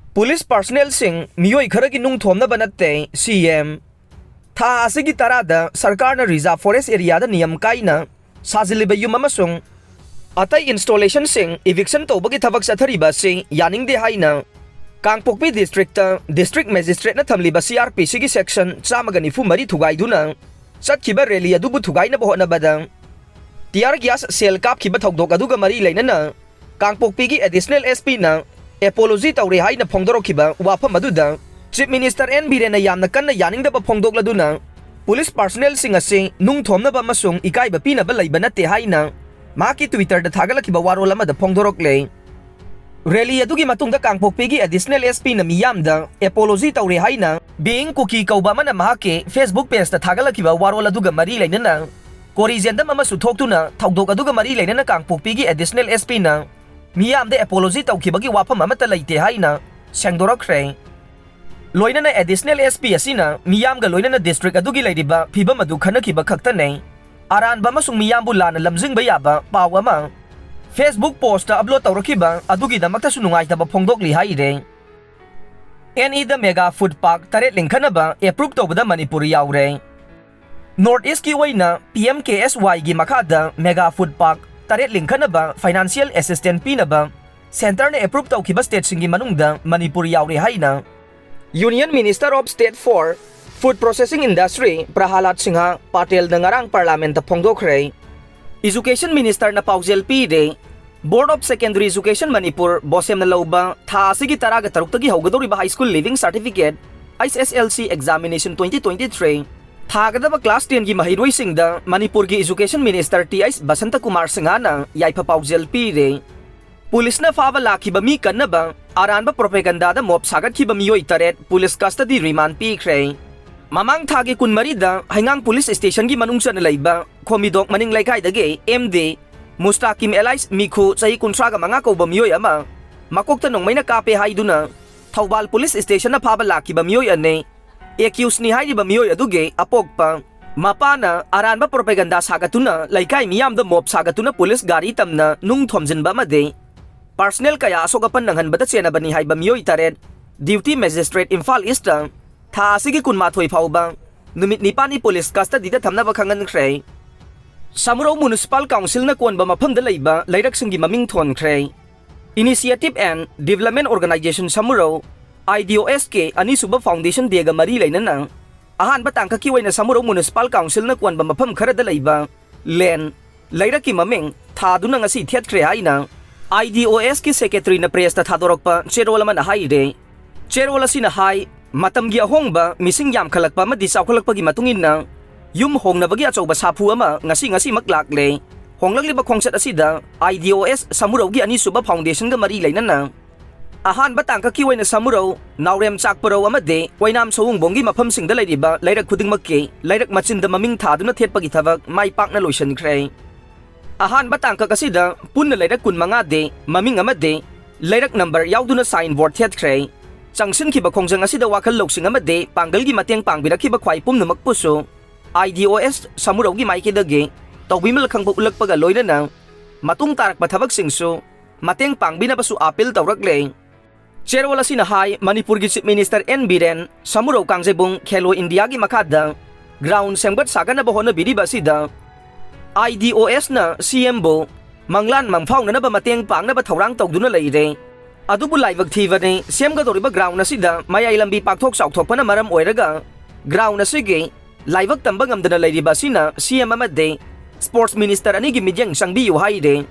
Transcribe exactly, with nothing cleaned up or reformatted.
Police ꯄꯥꯔꯁꯅꯦꯜꯁꯤꯡ ꯃꯤꯑꯣꯏ ꯈꯔꯒꯤ ꯅꯨꯡ ꯊꯣꯝꯅꯕ ꯅꯠꯇꯦ, ꯁꯤ ꯑꯦꯝ꯫ ꯊꯥ ꯑꯁꯤꯒꯤ ꯇꯔꯥꯗ ꯁꯔꯀꯥꯔꯅ ꯔꯤꯖꯥꯔꯚ ꯐꯣꯔꯦꯁ ꯑꯦꯔꯤꯌꯥꯗ ꯅꯤꯌꯝ ꯀꯥꯏꯅ ꯁꯥꯖꯤꯜꯂꯤꯕ ꯌꯨꯝ ꯑꯃꯁꯨꯡ ꯑꯇꯩ ꯏꯟꯁꯇꯣꯂꯦꯁꯟꯁꯤꯡ ꯏꯚꯤꯛꯁꯟ ꯇꯧꯕꯒꯤ ꯊꯕꯛ ꯆꯠꯊꯔꯤꯕ ꯑꯁꯤ ꯌꯥꯅꯤꯡꯗꯦ ꯍꯥꯏꯅ ꯀꯥꯡꯄꯣꯛꯄꯤ ꯗꯤꯁꯇ꯭ꯔꯤꯛꯇ ꯗꯤꯁꯇ꯭ꯔꯤꯛ ꯃꯦꯖꯤꯁꯇ꯭ꯔꯦꯠꯅ ꯊꯝꯂꯤꯕ ꯁꯤ ꯑꯥꯔ ꯄꯤ ꯁꯤꯒꯤ ꯁꯦꯛꯁꯟ ꯆꯥꯝꯃꯒ ꯅꯤꯐꯨ ꯃꯔꯤ ꯊꯨꯒꯥꯏꯗꯨꯅ ꯆꯠꯈꯤꯕ ꯔꯦꯂꯤ ꯑꯗꯨꯕꯨ ꯊꯨꯒꯥꯏꯅꯕ ꯍꯣꯠꯅꯕꯗ ꯇꯤꯌꯥꯔ ꯒ꯭ꯌꯥꯁ ꯁꯦꯜ ꯀꯥꯞꯈꯤꯕ ꯊꯧꯗꯣꯛ ꯑꯗꯨꯒ ꯃꯔꯤ ꯂꯩꯅꯅ ꯀꯥꯡꯄꯣꯛꯄꯤꯒꯤ ꯑꯦꯗꯤꯁꯅꯦꯜ ꯑꯦꯁ ꯄꯤꯅ ꯑꯦꯄꯣꯂꯣꯖꯤ ꯇꯧꯔꯦ ꯍꯥꯏꯅ ꯐꯣꯡꯗꯣꯔꯛꯈꯤꯕ ꯋꯥꯐꯝ ꯑꯗꯨꯗ ꯆꯤꯐ ꯃꯤꯅꯤꯁꯇꯔ ꯑꯦꯟ ꯕꯤꯔꯦꯟꯅ ꯌꯥꯝꯅ ꯀꯟꯅ ꯌꯥꯅꯤꯡꯗꯕ ꯐꯣꯡꯗꯣꯛꯂꯗꯨꯅ ꯄꯨꯂꯤꯁ ꯄꯥꯔꯁꯅꯦꯜꯁꯤꯡ ꯑꯁꯤ ꯅꯨꯡ ꯊꯣꯝꯅꯕ ꯑꯃꯁꯨꯡ ꯏꯀꯥꯏꯕ ꯄꯤꯅꯕ ꯂꯩꯕ ꯅꯠꯇꯦ ꯍꯥꯏꯅ ꯃꯍꯥꯛꯀꯤ ꯇ꯭ꯋꯤꯇꯔꯗ ꯊꯥꯒꯠꯂꯛꯈꯤꯕ ꯋꯥꯔꯣꯜ ꯑꯃꯗ ꯐꯣꯡꯗꯣꯔꯛꯂꯦ꯫ ꯔꯦꯂꯤ ꯑꯗꯨꯒꯤ ꯃꯇꯨꯡꯗ ꯀꯥꯡꯄꯣꯛꯄꯤꯒꯤ ꯑꯦꯗꯤꯁꯅꯦꯜ ꯑꯦꯁ ꯄꯤꯅ ꯃꯤꯌꯥꯝꯗ ꯑꯦꯄꯣꯂꯣꯖꯤ ꯇꯧꯔꯦ ꯍꯥꯏꯅ ꯕꯤꯌꯤꯡ ꯀꯨꯀꯤ ꯀꯧꯕ ꯑꯃꯅ ꯃꯍꯥꯛꯀꯤ ꯐꯦꯁꯕꯨꯛ ꯄꯦꯖꯇ ꯊꯥꯒꯠꯂꯛꯈꯤꯕ ꯋꯥꯔꯣꯜ ꯑꯗꯨꯒ ꯃꯔꯤ ꯂꯩꯅꯅ ꯀꯣꯔꯤꯖꯦꯟꯗꯝ ꯑꯃꯁꯨ ꯊꯣꯛꯇꯨꯅ ꯊꯧꯗꯣꯛ ꯑꯗꯨꯒ ꯃꯔꯤ ꯂꯩꯅꯅ ꯀꯥꯡꯄꯣꯛꯄꯤꯒꯤ ꯑꯦꯗꯤꯁꯅꯦꯜ ꯑꯦꯁ ꯄꯤꯅ ꯃꯤꯌꯥꯝꯗ ꯑꯦꯄꯣꯂꯣꯖꯤ ꯇꯧꯈꯤꯕꯒꯤ ꯋꯥꯐꯝ ꯑꯃꯠꯇ ꯂꯩꯇꯦ ꯍꯥꯏꯅ ꯁꯦꯡꯗꯣꯔꯛꯈ꯭ꯔꯦ꯫ ꯂꯣꯏꯅꯅ ꯑꯦꯗꯤꯁꯅꯦꯜ ꯑꯦꯁ ꯄꯤ ꯑꯁꯤꯅ ꯃꯤꯌꯥꯝꯒ ꯂꯣꯏꯅꯅ ꯗꯤꯁꯇ꯭ꯔꯤꯛ ꯑꯗꯨꯒꯤ ꯂꯩꯔꯤꯕ ꯐꯤꯕꯝ ꯑꯗꯨ ꯈꯟꯅꯈꯤꯕ ꯈꯛꯇꯅꯦ꯫ ꯑꯔꯥꯟꯕ ꯑꯃꯁꯨꯡ ꯃꯤꯌꯥꯝꯕꯨ ꯂꯥꯟꯅ ꯂꯝꯖꯤꯡꯕ ꯌꯥꯕ ꯄꯥꯎ ꯑꯃ ꯐꯦꯁꯕꯨꯛ ꯄꯣꯁꯇ ꯑꯞꯂꯣꯗ ꯇꯧꯔꯛꯈꯤꯕ ꯑꯗꯨꯒꯤꯗꯃꯛꯇꯁꯨ ꯅꯨꯡꯉꯥꯏꯇꯕ ꯐꯣꯡꯗꯣꯛꯂꯤ ꯍꯥꯏꯔꯦ꯫ ꯑꯦꯟ ꯏꯗ ꯃꯦꯒꯥ ꯐꯨꯗ ꯄꯥꯔꯛ ꯇꯔꯦꯠ ꯂꯤꯡꯈꯠꯅꯕ ꯑꯦꯄ꯭ꯔꯨꯞ ꯇꯧꯕꯗ ꯃꯅꯤꯄꯨꯔ ꯌꯥꯎꯔꯦ꯫ ꯅꯣꯔꯠ ꯏꯁꯀꯤ ꯑꯣꯏꯅ ꯄꯤ ꯑꯦꯝ ꯀꯦ ꯑꯦꯁ ꯋꯥꯏꯒꯤ ꯃꯈꯥꯗ ꯃꯦꯒꯥ ꯐꯨꯗ ꯄꯥꯔꯛ ꯇꯔꯦꯠ ꯂꯤꯡꯈꯠꯅꯕ ꯐꯥꯏꯅꯥꯟꯁꯤꯌꯦꯜ ꯑꯦꯁꯤꯁꯇꯦꯟꯁ ꯄꯤꯅꯕ ꯁꯦꯟꯇꯔꯅ ꯑꯦꯄ꯭ꯔꯨꯞ ꯇꯧꯈꯤꯕ ꯁ꯭ꯇꯦꯠꯁꯤꯡꯒꯤ ꯃꯅꯨꯡꯗ ꯃꯅꯤꯄꯨꯔ ꯌꯥꯎꯔꯦ ꯍꯥꯏꯅ Union Minister of State for Food Processing Industry ꯄ꯭ꯔꯍꯥꯂꯥꯗ Singh ꯄꯥꯇꯦꯜꯅ ꯉꯔꯥꯡ ꯄꯥꯔꯂꯥꯃꯦꯟꯠꯇ ꯐꯣꯡꯗꯣꯛꯈ꯭ꯔꯦ꯫ ꯏꯖꯨꯀꯦꯁꯟ ꯃꯤꯅꯤꯁꯇꯔꯅ ꯄꯥꯎꯖꯦꯜ ꯄꯤꯔꯦ꯫ Board of secondary education Manipur, ꯕꯣꯁꯦꯝꯅ ꯂꯧꯕ ꯊꯥ ꯑꯁꯤꯒꯤ ꯇꯔꯥꯒ ꯇꯔꯨꯛꯇꯒꯤ ꯍꯧꯒꯗꯧꯔꯤꯕ ꯍꯥꯏ school leaving certificate, H S L C examination twenty twenty three ꯊꯥꯒꯗꯕ ꯀ꯭ꯂꯥꯁ ꯇꯦꯟꯒꯤ ꯃꯍꯩꯔꯣꯏꯁꯤꯡꯗ ꯃꯅꯤꯄꯨꯔꯒꯤ education minister T H Basanta Kumar ꯁꯤꯡꯍꯅ ꯌꯥꯏꯐ ꯄꯥꯎꯖꯦꯜ ꯄꯤꯔꯦ꯫ ꯄꯨꯂꯤꯁꯅ ꯐꯥꯕ ꯂꯥꯛꯈꯤꯕ ꯃꯤ ꯀꯟꯅꯕ ꯑꯔꯥꯟꯕ ꯄ꯭ꯔꯣꯄꯦꯒꯟꯗꯥꯗ ꯃꯣꯞ ꯁꯥꯒꯠꯈꯤꯕ ꯃꯤꯑꯣꯏ ꯇꯔꯦꯠ ꯄꯨꯂꯤꯁ ꯀꯁꯇꯗꯤ ꯔꯤꯃꯥꯟ ꯄꯤꯈ꯭ꯔꯦ꯫ ꯃꯃꯥꯡ ꯊꯥꯒꯤ ꯀꯨꯟꯃꯔꯤꯗ ꯍꯩꯉꯥꯡ ꯄꯨꯂꯤꯁ ꯁ꯭ꯇꯦꯁꯟꯒꯤ ꯃꯅꯨꯡ ꯆꯟꯅ ꯂꯩꯕ ꯈꯣꯃꯤꯗꯣꯛ ꯃꯅꯤꯡ ꯂꯩꯀꯥꯏꯗꯒꯤ ꯑꯦꯝ ꯗꯤ ꯃꯨꯁꯇꯥꯀꯤꯝ ꯑꯦꯂꯥꯏꯁ ꯃꯤꯈꯨ ꯆꯍꯤ ꯀꯨꯟꯊ꯭ꯔꯥꯒ ꯃꯉꯥ ꯀꯧꯕ ꯃꯤꯑꯣꯏ ꯑꯃ ꯃꯀꯣꯛꯇ ꯅꯣꯡꯃꯩꯅ ꯀꯥꯞꯄꯦ ꯍꯥꯏꯗꯨꯅ ꯊꯧꯕꯥꯜ ꯄꯨꯂꯤꯁ ꯁ꯭ꯇꯦꯁꯟꯅ ꯐꯥꯕ ꯂꯥꯛꯈꯤꯕ ꯃꯤꯑꯣꯏ ꯑꯅꯤ ꯑꯦꯀ꯭ꯌꯨꯁꯅꯤ ꯍꯥꯏꯔꯤꯕ ꯃꯤꯑꯣꯏ ꯑꯗꯨꯒꯤ ꯑꯄꯣꯛꯄ ꯃꯄꯥꯅ ꯑꯔꯥꯟꯕ ꯄ꯭ꯔꯣꯄꯦꯒꯟꯗꯥ ꯁꯥꯒꯠꯇꯨꯅ ꯂꯩꯀꯥꯏ ꯃꯤꯌꯥꯝꯗ ꯃꯣꯞ ꯁꯥꯒꯠꯇꯨꯅ ꯄꯨꯂꯤꯁ ꯒꯥꯔꯤ ꯇꯝꯅ ꯅꯨꯡ ꯊꯣꯝꯖꯤꯟꯕ ꯑꯃꯗꯤ ꯄꯥꯔꯁꯅꯦꯜ ꯀꯌꯥ ꯑꯁꯣꯛ ꯑꯄꯟ ꯅꯪꯍꯟꯕꯗ ꯆꯦꯟꯅꯕꯅꯤ ꯍꯥꯏꯕ ꯃꯤꯑꯣꯏ ꯇꯔꯦꯠ ꯗ꯭ꯌꯨꯇꯤ ꯃꯦꯖꯤꯁꯇ꯭ꯔꯦꯠ ꯏꯝꯐꯥꯜ ꯏꯁꯇ ꯊꯥ ꯑꯁꯤꯒꯤ ꯀꯨꯟꯃꯥꯊꯣꯏ ꯐꯥꯎꯕ ꯅꯨꯃꯤꯠ ꯅꯤꯄꯥꯜꯅꯤ ꯄꯨꯂꯤꯁ ꯀꯁꯇꯗꯤꯗ ꯊꯝꯅꯕ ꯈꯪꯍꯟꯈ꯭ꯔꯦ꯫ ꯁꯃꯨꯔꯧ ꯃ꯭ꯌꯨꯅꯤꯁꯤꯄꯥꯜ ꯀꯥꯎꯟꯁꯤꯜꯅ ꯀꯣꯟꯕ ꯃꯐꯝꯗ ꯂꯩꯕ ꯂꯩꯔꯛꯁꯤꯡꯒꯤ ꯃꯃꯤꯡ ꯊꯣꯟꯈ꯭ꯔꯦ꯫ Initiative and Development Organization Samurou, IDOSꯀꯤ ꯑꯅꯤꯁꯨꯕ ꯐꯥꯎꯟꯗꯦꯁꯟ ꯗꯦꯒ ꯃꯔꯤ ꯂꯩꯅꯅ ꯑꯍꯥꯟꯕ ꯇꯥꯡꯀꯛꯀꯤ ꯑꯣꯏꯅ ꯁꯃꯨꯔꯧ ꯃ꯭ꯌꯨꯅꯤꯁꯤꯄꯥꯜ ꯀꯥꯎꯟꯁꯤꯜꯅ ꯀꯣꯟꯕ ꯃꯐꯝ ꯈꯔꯗ ꯂꯩꯕ ꯂꯦꯟ, ꯂꯩꯔꯛꯀꯤ ꯃꯃꯤꯡ ꯊꯥꯗꯨꯅ ꯉꯁꯤ ꯊꯦꯠꯈ꯭ꯔꯦ ꯍꯥꯏꯅ IDOSꯀꯤ ꯁꯦꯀ꯭ꯔꯦꯇꯔꯤꯅ ꯄ꯭ꯔꯦꯁꯇ ꯊꯥꯗꯣꯔꯛꯄ ꯆꯦꯔꯣꯜ ꯑꯃꯅ ꯍꯥꯏꯔꯦ꯫ ꯆꯦꯔꯣꯜ ꯑꯁꯤꯅ ꯍꯥꯏ, ꯃꯇꯝꯒꯤ ꯑꯍꯣꯡꯕ, ꯃꯤꯁꯤꯡ ꯌꯥꯝꯈꯠꯂꯛꯄ ꯑꯃꯗꯤ ꯆꯥꯎꯈꯠꯂꯛꯄꯒꯤ ꯃꯇꯨꯡ ꯏꯟꯅ ꯌꯨꯝ ꯍꯣꯡꯅꯕꯒꯤ ꯑꯆꯧꯕ ꯁꯥꯐꯨ ꯑꯃ ꯉꯁꯤ ꯉꯁꯤꯃꯛ ꯂꯥꯛꯂꯦ꯫ ꯍꯣꯡꯂꯛꯂꯤꯕ ꯈꯣꯡꯆꯠ ꯑꯁꯤꯗ IDOS ꯁꯃꯨꯔꯧꯒꯤ ꯑꯅꯤꯁꯨꯕ ꯐꯥꯎꯟꯗꯦꯁꯟꯒ ꯃꯔꯤ ꯂꯩꯅꯅ ꯑꯍꯥꯟꯕ ꯇꯥꯡꯀꯛꯀꯤ ꯑꯣꯏꯅ ꯁꯃꯨꯔꯧ, ꯅꯥꯎꯔꯦꯝ ꯆꯥꯛꯄꯔꯧ ꯑꯃꯗꯤ ꯑꯣꯏꯅꯥꯝ ꯁꯋꯣꯡꯕꯣꯡꯒꯤ ꯃꯐꯝꯁꯤꯡꯗ ꯂꯩꯔꯤꯕ ꯂꯩꯔꯛ ꯈꯨꯗꯤꯡꯃꯛꯀꯤ ꯂꯩꯔꯛ ꯃꯆꯤꯟꯗ ꯃꯃꯤꯡ ꯊꯥꯗꯨꯅ ꯊꯦꯠꯄꯒꯤ ꯊꯕꯛ ꯃꯥꯏ ꯄꯥꯛꯅ ꯂꯣꯏꯁꯤꯟꯈ꯭ꯔꯦ꯫ ꯑꯍꯥꯟꯕ ꯇꯥꯡꯀꯛ ꯑꯁꯤꯗ ꯄꯨꯟꯅ ꯂꯩꯔꯛ ꯀꯨꯟꯃꯉꯥꯗꯤ ꯃꯃꯤꯡ ꯑꯃꯗꯤ ꯂꯩꯔꯛ ꯅꯝꯕꯔ ꯌꯥꯎꯗꯨꯅ ꯁꯥꯏꯟ ꯕꯣꯔꯗ ꯊꯦꯠꯈ꯭ꯔꯦ꯫ ꯆꯪꯁꯤꯟꯈꯤꯕ ꯈꯣꯡꯖꯪ ꯑꯁꯤꯗ ꯋꯥꯈꯜ ꯂꯧꯁꯤꯡ ꯑꯃꯗꯤ ꯄꯥꯡꯒꯜꯒꯤ ꯃꯇꯦꯡ ꯄꯥꯡꯕꯤꯔꯛꯈꯤꯕ ꯈ꯭ꯋꯥꯏ ꯄꯨꯝꯅꯃꯛꯄꯨꯁꯨ IDOS ꯁꯃꯨꯔꯧꯒꯤ ꯃꯥꯏꯀꯩꯗꯒꯤ ꯇꯧꯕꯤꯃꯜ ꯈꯪꯕ ꯎꯠꯂꯛꯄꯒ ꯂꯣꯏꯅꯅ ꯃꯇꯨꯡ ꯇꯥꯔꯛꯄ ꯊꯕꯛꯁꯤꯡꯁꯨ ꯃꯇꯦꯡ ꯄꯥꯡꯕꯤꯅꯕꯁꯨ ꯑꯥꯄꯤꯜ ꯇꯧꯔꯛꯂꯦ꯫ ꯆꯦꯔꯣꯜ ꯑꯁꯤꯅ ꯍꯥꯏ, ꯃꯅꯤꯄꯨꯔꯒꯤ chief minister and Biren Samurou ꯀꯥꯡꯖꯩꯕꯨꯡ ꯈꯦꯂꯣ ꯏꯟꯗꯤꯌꯥꯒꯤ ꯃꯈꯥꯗ ꯒ꯭ꯔꯥꯎꯟ ꯁꯦꯝꯒꯠ ꯁꯥꯒꯠꯅꯕ ꯍꯣꯠꯅꯕꯤꯔꯤꯕ ꯑꯁꯤꯗ IDOSꯅ CMꯕꯨ ꯃꯪꯂꯥꯟ ꯃꯪꯐꯥꯎꯅꯅꯕ ꯃꯇꯦꯡ ꯄꯥꯡꯅꯕ ꯊꯧꯔꯥꯡ ꯇꯧꯗꯨꯅ ꯂꯩꯔꯦ꯫ ꯑꯗꯨꯕꯨ ꯂꯥꯏꯕꯛ ꯊꯤꯕꯅꯤ, ꯁꯦꯝꯒꯗꯧꯔꯤꯕ ꯒ꯭ꯔꯥꯎꯟ ꯑꯁꯤꯗ ꯃꯌꯥꯏ ꯂꯝꯕꯤ ꯄꯥꯛꯊꯣꯛ ꯆꯥꯎꯊꯣꯛꯄꯅ ꯃꯔꯝ ꯑꯣꯏꯔꯒ ꯒ꯭ꯔꯥꯎꯟ ꯑꯁꯤꯒꯤ ꯂꯥꯏꯕꯛ ꯇꯝꯕ ꯉꯝꯗꯅ ꯂꯩꯔꯤꯕ ꯑꯁꯤꯅ CM ꯑꯃꯗꯤ ꯁ꯭ꯄꯣꯔꯠꯁ ꯃꯤꯅꯤꯁꯇꯔ ꯑꯅꯤꯒꯤ ꯃꯤꯠꯌꯦꯡ ꯆꯪꯕꯤꯌꯨ ꯍꯥꯏꯔꯦ꯫